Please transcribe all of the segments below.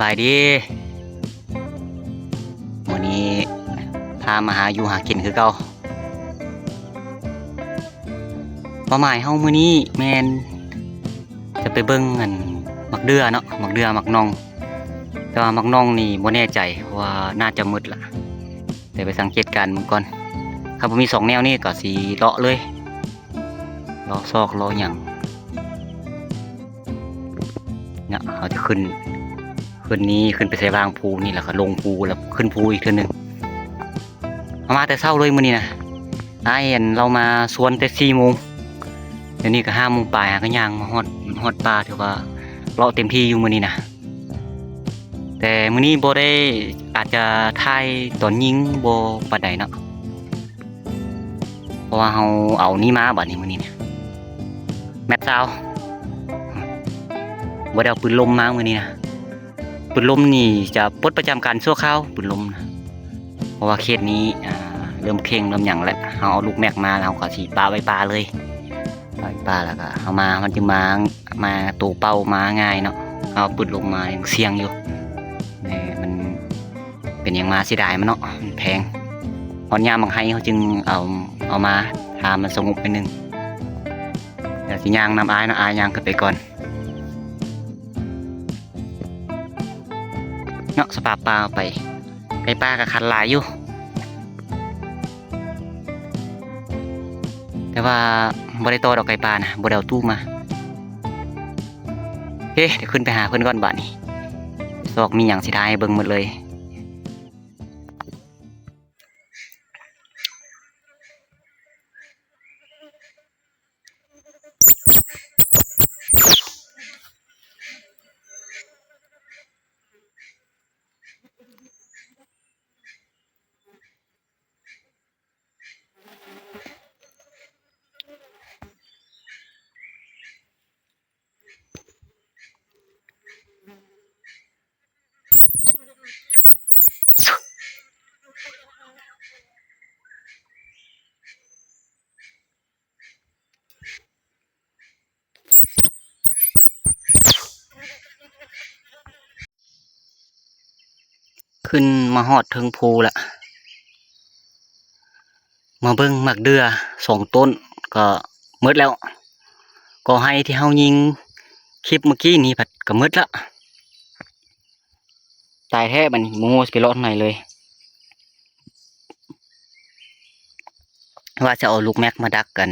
ບາຍດີ ມື້ນີ້ພາມາຫາຢູ່ຫາກິນຄືເກົ່າ. ເປົ້າໝາຍເຮົາມື້ນີ້ແມ່ນຈະໄປເບິ່ງອັນໝາກເດື່ອເນາະ, ໝາກເດື່ອ ໝາກໜ່ອງ. ແຕ່ວ່າໝາກໜ່ອງນີ້ບໍ່ແນ່ໃຈ ເພາະວ່າໜ້າຈະໝົດລະ, ແຕ່ໄປສັງເກດການເບິ່ງກ່ອນ. ຄັນບໍ່ມີສອງແນວນີ້ກໍຊິເລາະເລີຍ, ເລາະຊອກເລາະຫຍັງ. ເນາະ ເຮົາຈະຂຶ້ນ ຂຶ້ນນີ້ ຂຶ້ນໄປໃສ່ຫວ່າງພູນີ້ ແລ້ວກໍລົງພູ ແລ້ວຂຶ້ນພູອີກເທື່ອໜຶ່ງ. ເຮົາມາແຕ່ເຊົ້າເລີຍມື້ນີ້ນະ, ອ້າຍອັນລາວມາຊວນແຕ່ສີ່ໂມງ, ດຽວນີ້ກໍຫ້າໂມງປາຍ ຫາກໍຍ່າງມາຮອດ ຮອດປ່າ. ຖືວ່າເລາະເຕັມທີ່ຢູ່ມື້ນີ້ນະ, ແຕ່ມື້ນີ້ບໍ່ໄດ້ ອາດຈະຖ່າຍຕອນຍິງບໍ່ປານໃດເນາະ. ເພາະວ່າເຮົາເອົານີ້ມາບາດນີ້ ມື້ນີ້ນະ ແມັກຊາວ ບໍ່ໄດ້ເອົາປືນລົມມາມື້ນີ້ນະ. ປືນລົມນີ້ຈະປົດປະຈຳການຊົ່ວຄາວ ປືນລົມນະ, ເພາະວ່າເຂດນີ້ ອ່າ ເລີ່ມເຄັ່ງເລີ່ມຫຍັງແລ້ວ. ເຮົາເອົາລູກແມັກມາແລ້ວ ເຮົາກໍຊິປະໄວ້ປ່າເລີຍ, ປະໄວ້ປ່າ ແລ້ວກໍເຮົາມາ ມັນຈຶ່ງມາ ມາໂຕເປົ່າມາງ່າຍເນາະ. ເຮົາເອົາປືນລົມມາຍັງສ່ຽງຢູ່ ແມ່ນມັນ ເປັນຫຍັງມາເສຍດາຍມັນເນາະ, ມັນແພງ. ຮອດຍາມບັກໄຮເຮົາຈຶ່ງເອົາ ເອົາມາ ຖ້າມັນສະຫງົບໜ້ອຍໜຶ່ງ. ດຽວຊິຍ່າງນຳອ້າຍເນາະ, ອ້າຍຍ່າງຂຶ້ນໄປກ່ອນເນາະ. ສະພາບປ່າໄປ ໄກ່ປ່າກໍຂັນຫຼາຍຢູ່, ແຕ່ວ່າບໍ່ໄດ້ຕໍ່ດອກໄກ່ປ່ານະ, ບໍ່ໄດ້ເອົາຕູ້ມາ. ເອີ ດຽວຂຶ້ນໄປຫາເພິ່ນກ່ອນບາດນີ້, ຊອກມີຫຍັງຊິຖ່າຍໃຫ້ເບິ່ງໝົດເລີຍ. ຂຶ້ນມາຮອດເທິງພູລະ, ມາເບິ່ງໝາກເດື່ອສອງຕົ້ນກໍໝົດແລ້ວ. ກໍໄຮ່ທີ່ເຮົາຍິງຄລິບເມື່ອກີ້ນີ້ພັດກໍໝົດລະ. ຕາຍແທ້ບາດນີ້ ບໍ່ຮູ້ວ່າຊິໄປເລາະທາງໃດເລີຍ. ວ່າຈະເອົາລູກແມັກມາດັກອັນ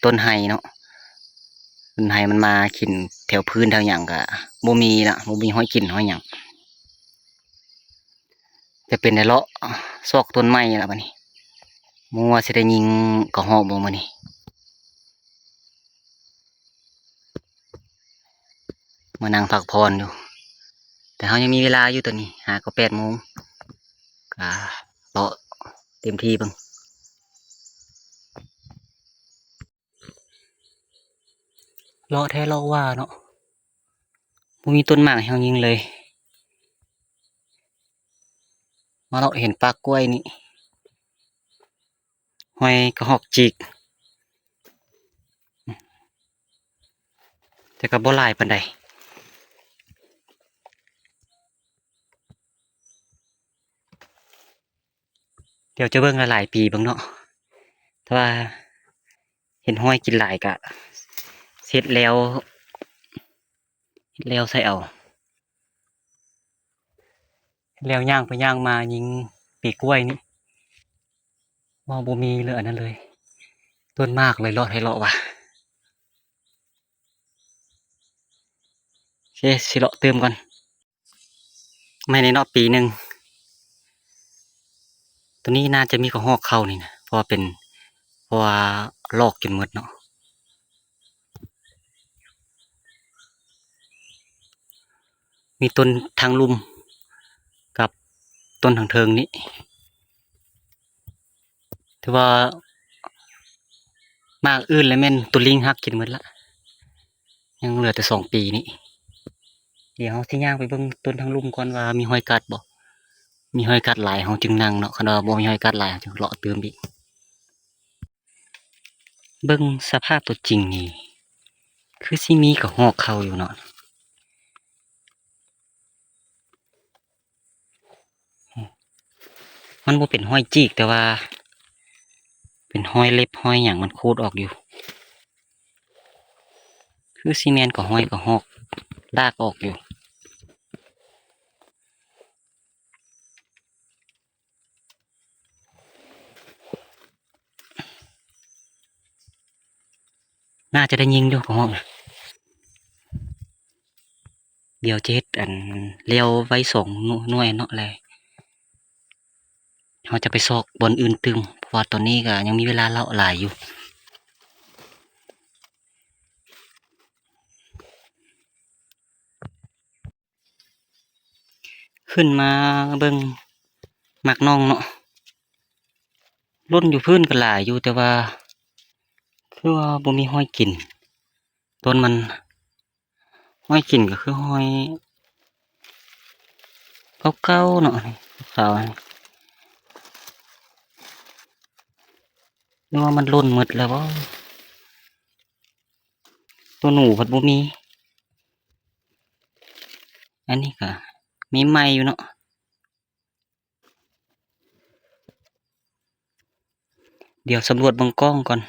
ຕົ້ນໄຮເນາະ, ຕົ້ນໄຮມັນມາກິນແຖວພື້ນແຖວຫຍັງກະບໍ່ມີລະ, ບໍ່ມີຫອຍກິນຫອຍຫຍັງ. ຈະເປັນໄດ້ເລາະຊອກຕົ້ນໄມ້ລະບາດນີ້, ບໍ່ຮູ້ວ່າຊິໄດ້ຍິງກະຮອກບໍ່ມື້ນີ້. ມານັ່ງພັກຜ່ອນຢູ່, ແຕ່ເຮົາຍັງມີເວລາຢູ່ຕອນນີ້ ຫາກໍແປດໂມງ, ກະເລາະເຕັມທີ່ເບິ່ງ. ເລາະແທ້ເລາະວ່າເນາະ, ບໍ່ມີຕົ້ນໝາກໃຫ້ເຮົາຍິງເລີຍ. ມາເລາະເຫັນປ່າກ້ວຍນີ້. ຫອຍກະຮອກຈິກ ແຕ່ກໍບໍ່ຫຼາຍປານໃດ. ດຽວຈະເບິ່ງຫຼາຍໆປີເບິ່ງເນາະ, ຖ້າວ່າເຫັນຫອຍກິນຫຼາຍກະເຮັດແລ້ວ ເຮັດແລ້ວໃສ່ເອົາ. ແລ້ວຍ່າງໄປຍ່າງມາຍິງປີກລ້ວຍນີ້ ເວົ້າບໍ່ມີເລື່ອງອັນນັ້ນເລີຍ, ຕົ້ນໝາກເລີຍເລາະໃຫ້ເລາະວ່າ. ໂອເຄ ຊິເລາະຕື່ມກ່ອນ. ແມ່ນເນາະ ປີໜຶ່ງ ໂຕນີ້ໜ້າຈະມີກະຮອກເຂົ້ານີ້ນະ ເພາະວ່າເປັນ ເພາະວ່າລອກຈົນໝົດເນາະ. ມີຕົ້ນທາງລຸ່ມກັບຕົ້ນທາງເທິງນີ້ ຖືວ່າໝາກອື່ນແລ້ວແມ່ນຕົ້ນລິງຫັກກິນໝົດລະ, ຍັງເຫຼືອແຕ່ສອງປີນີ້. ດຽວເຮົາຊິຍ່າງໄປເບິ່ງຕົ້ນທາງລຸ່ມກ່ອນວ່າມີຫອຍກັດບໍ່, ມີຫອຍກັດຫຼາຍເຮົາຈຶ່ງນັ່ງເນາະ, ຄັນວ່າບໍ່ມີຫອຍກັດຫຼາຍເຮົາຈຶ່ງເລາະຕື່ມອີກ. ເບິ່ງສະພາບຕົວຈິງນີ້ ຄືຊິມີກະຮອກເຂົ້າຢູ່ເນາະ. ມັນບໍ່ເປັນຮອຍຈີກ ແຕ່ວ່າເປັນຮອຍເລັບຮອຍຫຍັງ ມັນຂູດອອກຢູ່. ຄືຊິແມ່ນກະຮອຍກະຮອກລາກອອກຢູ່. ໜ້າຈະໄດ້ຍິງຢູ່ກະຮອກນະ. ດຽວຈະເຮັດອັນ ແລ້ວໄວ້ສອງໜ່ວຍເນາະ ແລ້ວເຮົາຈະໄປຊອກບ່ອນອື່ນຕື່ມ ເພາະວ່າຕອນນີ້ກະຍັງມີເວລາເລາະຫຼາຍຢູ່. ຂຶ້ນມາເບິ່ງໝາກໜອງເນາະ ຫຼົ່ນຢູ່ພື້ນກໍຫຼາຍຢູ່ ແຕ່ວ່າຄືວ່າບໍ່ມີຮອຍກິນ. ຕົ້ນມັນຮອຍກິນກໍຄືຮອຍເກົ່າໆເນາະ ຂາວໆ ຫຼືວ່າມັນຫຼົ່ນໝົດແລ້ວບໍ? ໂຕໜູພັດບໍ່ມີ. ອັນນີ້ກະມີໃໝ່ຢູ່ເນາະ. ດຽວສຳຫຼວດເບິ່ງກ້ອງກ່ອນ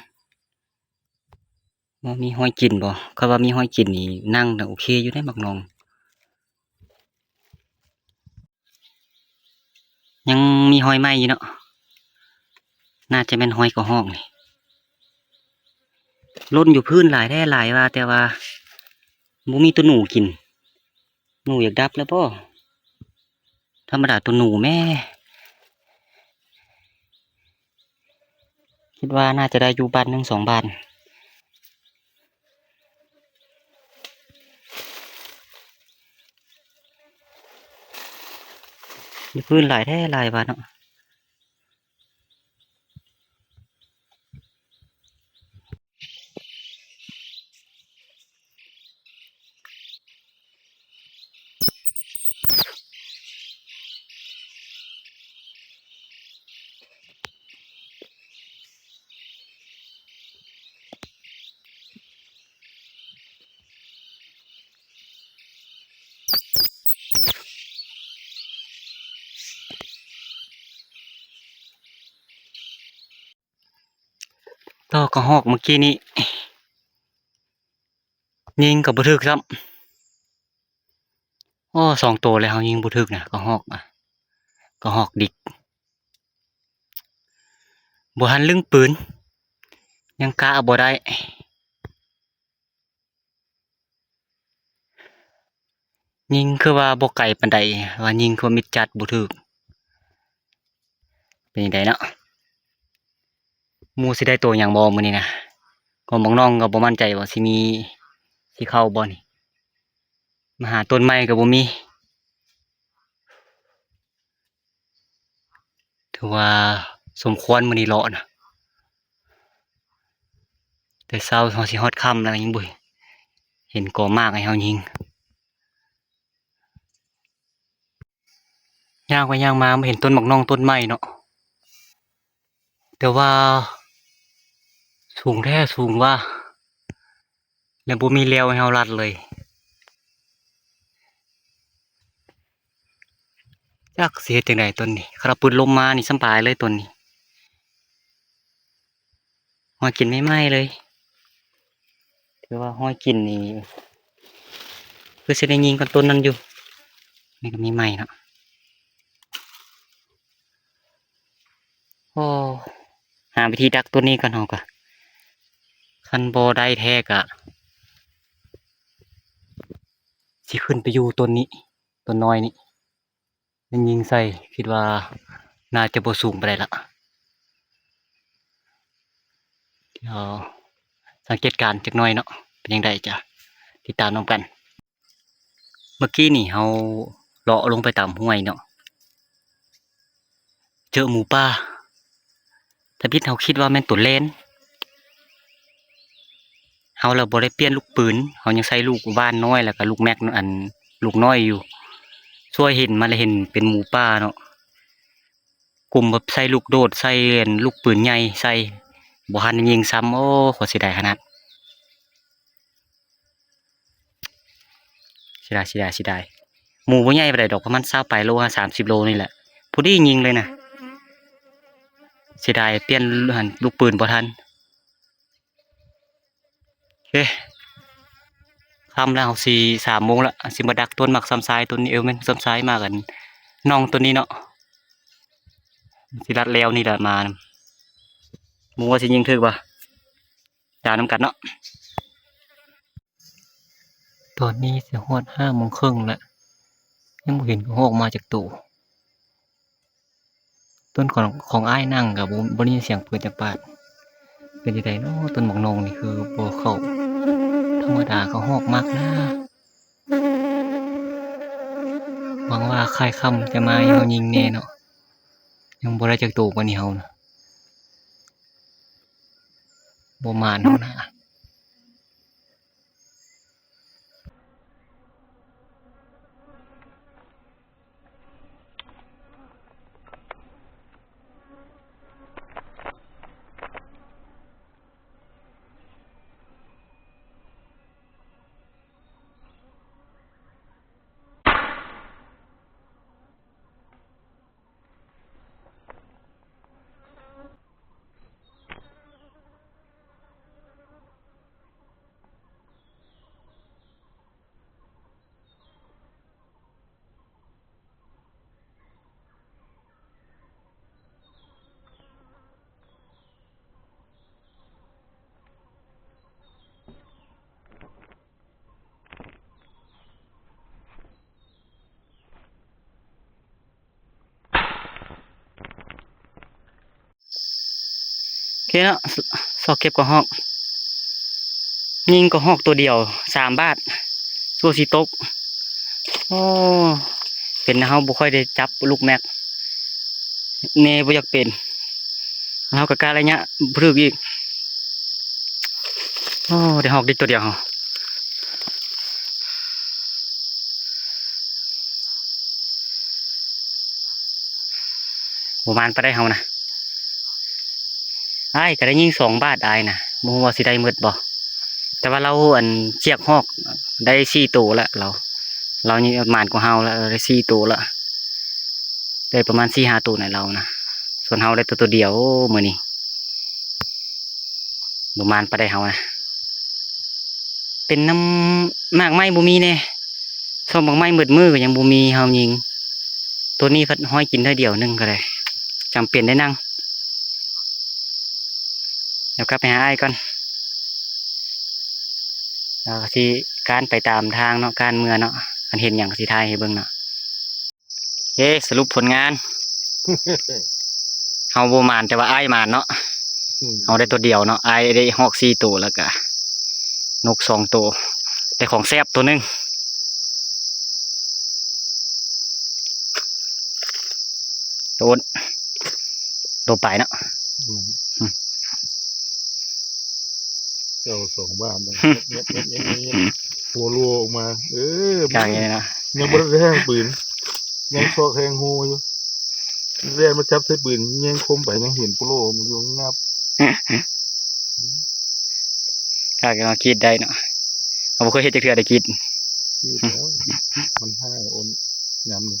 ວ່າມີຮອຍກິນບໍ່. ຄັນວ່າມີຮອຍກິນນີ້ນັ່ງນະໂອເຄຢູ່ເດ້ໝາກໜອງ. ຍັງມີຮອຍໃໝ່ຢູ່ເນາະ ໜ້າຈະແມ່ນຮອຍກະຮອກນີ້. ຫຼົ່ນຢູ່ພື້ນຫຼາຍແທ້ຫຼາຍວ່າ ແຕ່ວ່າບໍ່ມີໂຕໜູກິນ. ໜູຢາກດັບແລ້ວບໍ? ທຳມະດາໂຕໜູແມ້. ຄິດວ່າໜ້າຈະໄດ້ຢູ່ບາດໜຶ່ງສອງບາດ. ຢູ່ພື້ນຫຼາຍແທ້ຫຼາຍວ່າເນາະ. ຕໍ່ກະຮອກມື້ກີ້ນີ້ ຍິງກໍບໍ່ຖືກຊ້ຳ. ໂອ້ ສອງໂຕແລ້ວເຮົາຍິງບໍ່ຖືກນະ ກະຮອກນະ ກະຮອກດິກ. ບໍ່ທັນລຶ້ງປືນ ຍັງກະບໍ່ໄດ້. ຍິງຄືວ່າບໍ່ໄກປານໃດ ວ່າຍິງຄືວ່າມິດຈັດບໍ່ຖືກ. ເປັນຈັ່ງໃດເນາະ ໝູ່ຊິໄດ້ໂຕຫຍັງບໍ່ມື້ນີ້ນະ? ກໍບັກນ້ອງກໍບໍ່ໝັ້ນໃຈວ່າຊິມີ ຊິເຂົ້າບໍ່ນີ້. ມາຫາຕົ້ນໄມ້ກໍບໍ່ມີ. ຖືວ່າສົມຄວນມື້ນີ້ເລາະນະ ແຕ່ເຊົ້າເຮົາຊິຮອດຄ່ຳແລ້ວ ຍັງບໍ່ເຫັນກໍໝາກໃຫ້ເຮົາຍິງ. ຍ່າງໄປຍ່າງມາ ມາເຫັນຕົ້ນໝາກໜອງຕົ້ນໃໝ່ເນາະ ແຕ່ວ່າສູງແທ້ສູງວ່າ ແລ້ວບໍ່ມີແລ້ວໃຫ້ເຮົາລັດເລີຍ. ຈັກຊິເຮັດຈັ່ງໃດຕົ້ນນີ້ ຄັນວ່າປືນລົມມານີ້ສຳບາຍເລີຍຕົ້ນນີ້ ຮອຍກິນໃໝ່ໆເລີຍ. ຖືວ່າຮອຍກິນນີ້ ຄືຊິໄດ້ຍິງກັນຕົ້ນນັ້ນຢູ່ ນີ້ກໍມີໃໝ່ເນາະ. ໂອ້ ຫາວິທີດັກໂຕນີ້ກ່ອນເຮົາກະ ຄັນບໍ່ໄດ້ແທ້ກະຊິຂຶ້ນໄປຢູ່ຕົ້ນນີ້ ຕົ້ນນ້ອຍນີ້ ແລ້ວຍິງໃສ່ ຄິດວ່າໜ້າຈະບໍ່ສູງປານໃດລະ. ດຽວສັງເກດການຈັກໜ້ອຍເນາະ ເປັນຈັ່ງໃດຈະຕິດຕາມນຳກັນ. ເມື່ອກີ້ນີ້ເຮົາເລາະລົງໄປຕາມຫ້ວຍເນາະ ເຈີໝູປ່າ. ທຳອິດເຮົາຄິດວ່າແມ່ນໂຕແລ່ນ ເຮົາລະບໍ່ໄດ້ປ່ຽນລູກປືນ ເຮົາຍັງໃຊ້ລູກຫວ່ານນ້ອຍ ແລ້ວກະລູກແມັກ ອັນ ລູກນ້ອຍຢູ່. ຊ່ວຍເຫັນມາລະເຫັນເປັນໝູປ່າເນາະ ກຸມແບບໃສ່ລູກໂດດ ໃສ່ອັນລູກປືນໃຫຍ່ໃສ່ ບໍ່ທັນໄດ້ຍິງຊ້ຳ. ໂອ້ ເສຍດາຍຂະໜາດ. ເສຍດາຍ ເສຍດາຍ ເສຍດາຍ. ໝູບໍ່ໃຫຍ່ປານໃດດອກ ປະມານຊາວປາຍໂລ ຫາສາມສິບໂລນີ້ແຫຼະ ພໍດີຍິງເລີຍນະ. ເສຍດາຍປ່ຽນຫັ້ນລູກປືນບໍ່ທັນ. ເອີ ຄ່ຳແລ້ວ ເຮົາຊິ ສາມໂມງລະ ຊິມາດັກຕົ້ນໝາກຊຳຊາຍຕົ້ນນີ້. ເອີ ແມ່ນຊຳຊາຍໝາກອັນໜ່ອງຕົ້ນນີ້ເນາະ. ຊິລັດແລ້ວນີ້ລະມານຳ. ບໍ່ຮູ້ວ່າຊິຍິງຖືກບໍ່? ຕາມນຳກັນເນາະ. ຕອນນີ້ຊິຮອດຫ້າໂມງເຄິ່ງລະ ຍັງບໍ່ເຫັນກະຮອກມາຈັກໂຕ. ຕົ້ນຂອງ ຂອງອ້າຍນັ່ງກະບໍ່ ບໍ່ໄດ້ຍິນສຽງປືນຈັກບາດ. ເປັນຈັ່ງໃດເນາະ ຕົ້ນໝາກໜ່ອງນີ້ຄືບໍ່ເຂົ້າ? ທຳມະດາກະຮອກມັກນາ. ຫວັງວ່າຄ້າຍຄ່ຳຈະມາໃຫ້ເຮົາຍິງແດ່ເນາະ. ຍັງບໍ່ໄດ້ຈັກໂຕປານນີ້ເຮົານະ. ບໍ່ໝານເຮົານະ. ໂອເຄເນາະ ຊອກເກັບກະຮອກ ຍິງກະຮອກໂຕດຽວສາມບາດ ຊົ່ວຊິຕົກ. ໂອ້ ເປັນເຮົາບໍ່ຄ່ອຍໄດ້ຈັບລູກແມັກແນ່ ບໍ່ຢາກເປັນ. ເຮົາກະກະໄລຍະບໍ່ຖືກອີກ. ໂອ້ ໄດ້ຮອກດິກໂຕດຽວເຮົາ. ບໍ່ໝານປານໃດເຮົານະ. ອ້າຍກະໄດ້ຍິງສອງບາດ ອ້າຍນະ ບໍ່ຮູ້ວ່າຊິໄດ້ໝົດບໍ່. ແຕ່ວ່າລາວ ອັນ ຈຽກຮອກໄດ້ສີ່ໂຕລະ ລາວ ລາວນີ້ໝານກວ່າເຮົາລະ ໄດ້ສີ່ໂຕລະ. ໄດ້ປະມານສີ່ຫ້າໂຕໃນລາວນະ. ສ່ວນເຮົາໄດ້ແຕ່ໂຕດຽວ ໂອ້ ມື້ນີ້ ບໍ່ໝານປານໃດເຮົານະ. ເປັນນຳໝາກໄມ້ບໍ່ມີແນ່ ຊອກໝາກໄມ້ໝົດມື້ກະຍັງບໍ່ມີເຮົາຍິງ. ໂຕນີ້ພັດຮ້ອຍກິນເທື່ອດຽວໜຶ່ງກະໄດ້ ຈຳເປັນໄດ້ນັ່ງ. ດຽວກັບໄປຫາອ້າຍກ່ອນ ລາວກະຊິການໄປຕາມທາງເນາະ ການເມືອເນາະ. ຄັນເຫັນຫຍັງກະຊິຖ່າຍໃຫ້ເບິ່ງເນາະ. ເອີ ສະຫຼຸບຜົນງານ ເຮົາບໍ່ໝານ ແຕ່ວ່າອ້າຍໝານເນາະ. ອືມ ເຮົາໄດ້ໂຕດຽວເນາະ ອ້າຍໄດ້ຮອກສີ່ໂຕ ລະກະນົກສອງໂຕ ໄດ້ຂອງແຊບໂຕໜຶ່ງ. ໂດນ ໂດນໄປເນາະ. ອືມ ເຈົ້າສອງບ້ານນະ ຫົວໂລອອກມາ. ເອີ ກາງນີ້ນະ ຍັງບໍ່ໄດ້ແທງປືນ ຍັງຊອກແທງຮູຢູ່. ແລ່ນມາຈັບໃສ່ປືນ ຍິງຄົມໄປ ຍັງເຫັນໂປໂລມັນຢູ່ງັບ. ກາງເນາະ ກຣີດໄດ້ເນາະ ເຮົາບໍ່ເຄີຍເຮັດຈັກເທື່ອໄດ້ກຣີດ. ກຣີດແລ້ວ ມັນຮ້າຍໂອນຍາມນີ້.